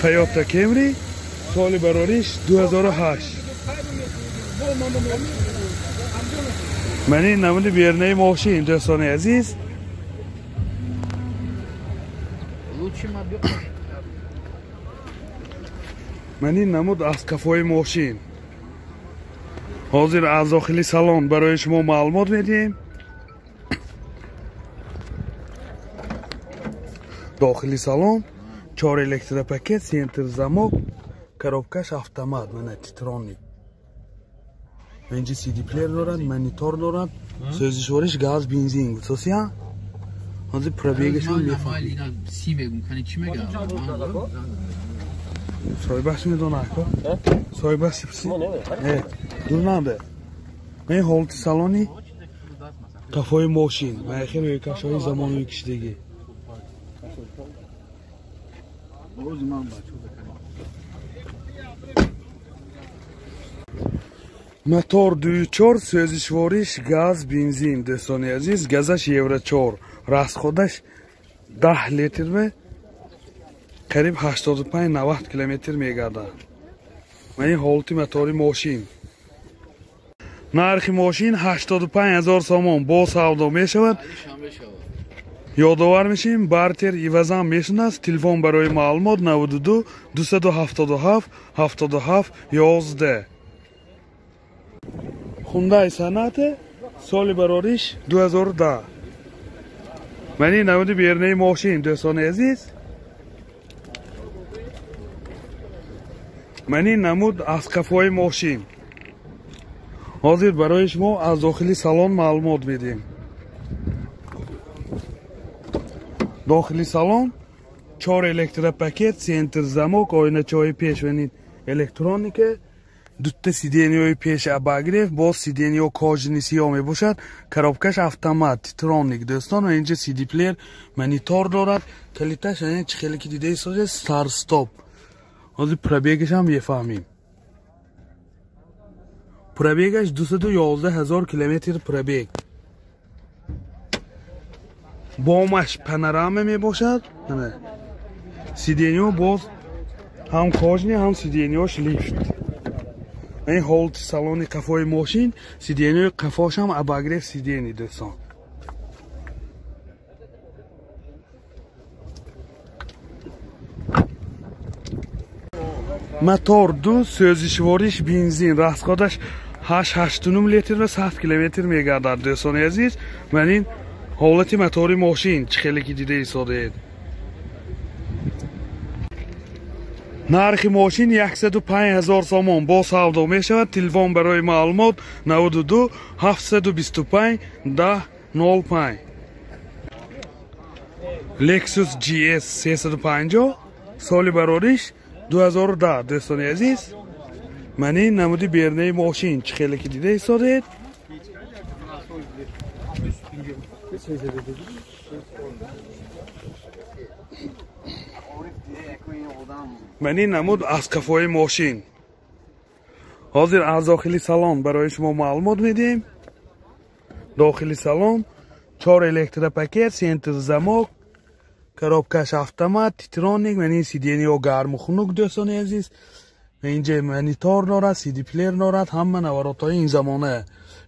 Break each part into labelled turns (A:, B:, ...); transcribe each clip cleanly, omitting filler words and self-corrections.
A: Toyota Camry соли барориш 2008. Ман ин намуди бернаи мошин дӯстони азиз. Ман ин намуд аз кафои мошин. Ҳозир аз дохили салон барои шумо маълумот медиҳем. Дохили салон 4 электропакет, центр замок, коробкаш автомат, мана титроник. Инҷа CD плеер дорад, монитор дорад, сӯзишвориш газ, бензин гуфтосия. Ҳозир пробегашон мефаҳмем.
B: Си мегум, кани чӣ мегам?
A: Соҳибаш медонад ко? Соҳибаш си? Не, дур набе. Ин ҳолати салони кафои мошин, ва хеле кашои замонавӣ кишидагӣ. Мотор 2.4, сӯзишвориш газ, бензин дӯстони азиз, газаш евро 4, расходаш 10 литр ва қариб 85-90 километр мегардад. Ва ин ҳолати мотори мошин. Нархи мошин 85 000 сомон бо савдо мешавад. Ёдовар мешавем, бартер ивазам мешунад. Телефон барои маълумот 92 277 77 11. Hyundai Sonata соли барориш 2010. Ман ин намуди бернаи мошин дӯстони азиз. Ман ин намуд аз қафои мошин. Ҳозир барои шумо аз дохили салон маълумот медиҳем. Дохили салон 4 электропакет, центр замок, оиначаҳои пеш ва электроника, дутта сиденьяҳои пеш обогрев, боз сиденьяҳо кожаный сиёҳ мебошад, коробкаш автомат, титроник дӯстон, ва инҷа CD плеер, монитор дорад, калиташ чӣ хеле ки дида истодед старт стоп. Ҳозир пробегашам мефаҳмем. Пробегаш 211 000 километр пробег. Бомаш панорама мебошад. Сиденьяҳо боз ҳам кожаный, ҳам сиденьяҳош лифт. Ин ҳолати салони қафои мошин, сиденьяҳои қафошам обогрев сиденья дӯстон. Мотор 2, сӯзишвориш бензин, расходаш 8-8.5 литр ва 100 километр мегардад дӯстони азиз. Ман ин ҳолати мотори мошин чӣ хеле ки дида истодаед. Нархи мошин 105 000 сомон бо савдо мешавад. Телефон барои маълумот 92 725 10 05. Lexus GS 350 соли барориш 2010 дӯстони азиз. Ман ин намуди бернаи мошин чӣ хеле ки дида истодаед. Ман ин намуд аз қафои мошин. Ҳозир аз дохили салон барои шумо маълумот медиҳем. Дохили салон 4 электропакет, центр замок, коробкаш автомат, титроник, ман ин сиденьяҳо гарму хунук дӯстони азиз. Инҷа монитор дорад, CD плеер дорад, ҳама наворотҳои ин замона.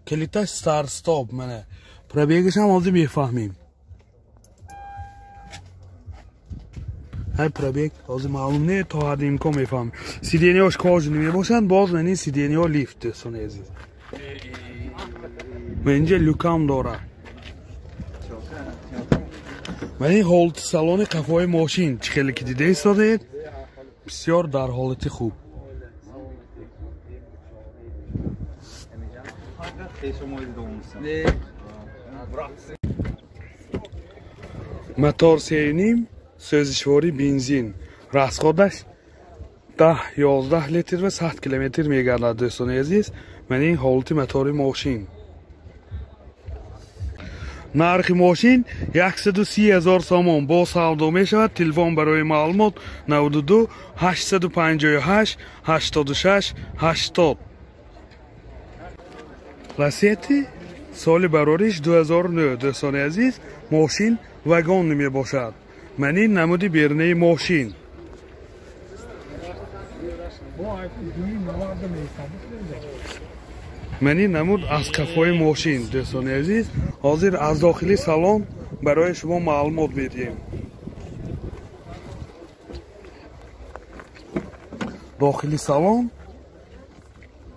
A: Калиташ старт стоп, мана. Пробегашам ҳозир мефаҳмем. Ҳай пробег ҳозир маълум не, то ҳадди имкон мефаҳмем. Сиденьяҳош кожаный мебошанд, боз ман ин сиденьяҳо лифт дӯстони азиз. Ва инҷа люкам дорад. Ва ин ҳолати салони қафои мошин чӣ хеле ки дида истодаед, бисёр дар ҳолати хуб. Мотор 3.5, сӯзишворӣ бензин, расходаш 10-11 литр ва 100 километр мегардад дӯстони азиз. Ман ин ҳолати мотори мошин. Нархи мошин 130 000 сомон бо савдо мешавад. Телефон барои маълумот 92 858 86 80. Ласети соли барориш 2009 дӯстони азиз, мошин вагон мебошад. Ман ин намуди бернаи мошин. Мани намуд аз қафои мошин, дӯстони азиз. Ҳозир аз дохили салон барои шумо маълумот медиҳем. Дохили салон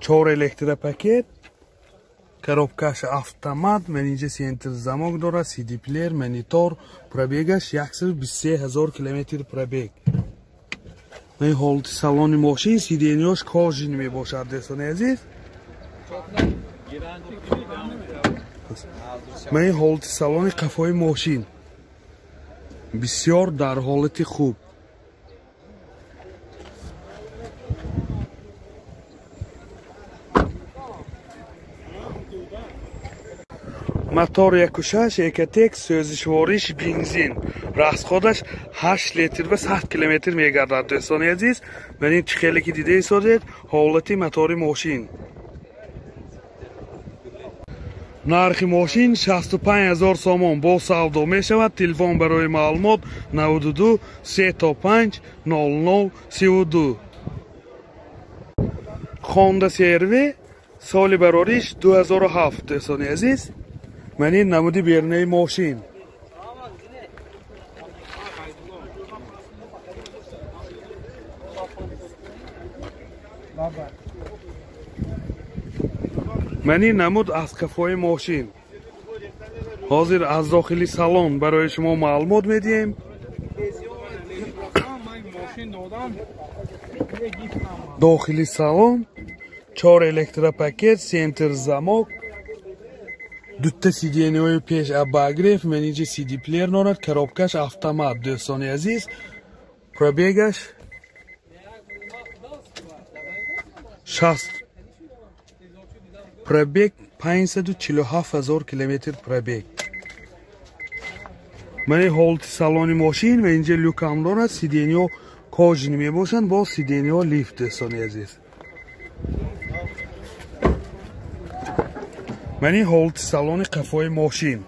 A: 4 электропакет, коробкаш автомат, менинҷа центр замок дорад, CD плеер, монитор, пробегаш 123 000 километр пробег. Ин ҳолати салони мошин, сиденьёш кожин мебошад, дӯстони азиз. Ман ин ҳолати салони қафои мошин бисёр дар ҳолати хуб. Мотор 1.6 Экотек, сӯзишвориш бензин. Расходаш 8 литр ва 100 километр мегардад, дӯстони азиз. Ман ин чӣ хеле ки дида истодед, ҳолати мотори мошин. Нархи мошин 65 000 сомон бо савдо мешавад. Телефон барои маълумот 92 35 00 32. Honda CR-V соли барориш 2007, дӯстони азиз. Ман ин намуди берунаи мошин. Ман ин намуд аз қафои мошин. Ҳозир аз дохили салон барои шумо маълумот медиҳем. Дохили салон 4 электропакет, центр замок, дутта сиденьяҳои пеш обогрев, менинҷа CD плеер дорад, коробкаш автомат, дӯстони азиз. Пробегаш 60 пробег 547 000 километр пробег. Ман ин ҳолати салони мошин ва инҷа люкам дорад, сиденьяҳо кожини мебошанд, бо сиденьяҳо лифт, дӯстони азиз. Ман ин ҳолати салони қафои мошин.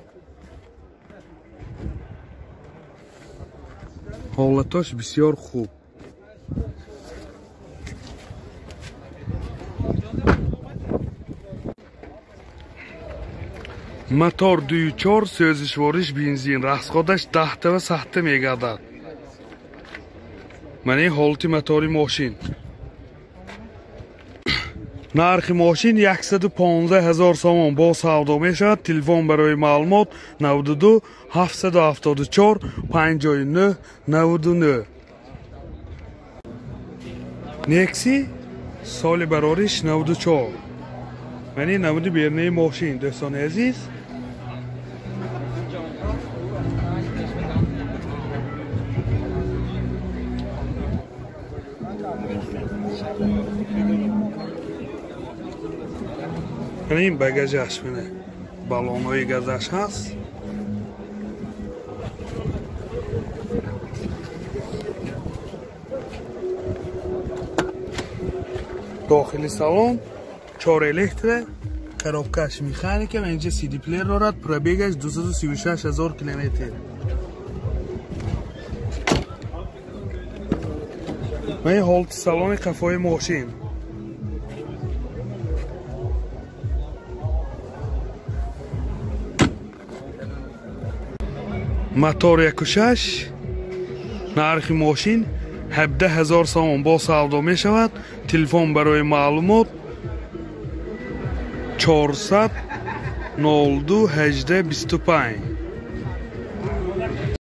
A: Ҳолатош бисёр хуб. Мотор 2.4, сӯзишвориш бензин, расходаш 10 ва 100 мегардад. Ман ин ҳолати мотори мошин. Нархи мошин 115 000 сомон бо савдо мешавад. Телефон барои маълумот 92 774 59 99. Некси соли барориш 94. Ман ин намуди берунаи мошин, дӯстони азиз. Ин багажаш мене балонҳои газаш ҳаст. Дохили салон 4 электро, коробкаш механика, инҷа CD плеер дорад, пробегаш 236 000 километр. Ман ин ҳолати салони қафои мошин. Мотор 1.6, нархи мошин 17 000 сомон бо савдо мешавад. Телефон барои маълумот 400 02 18 25.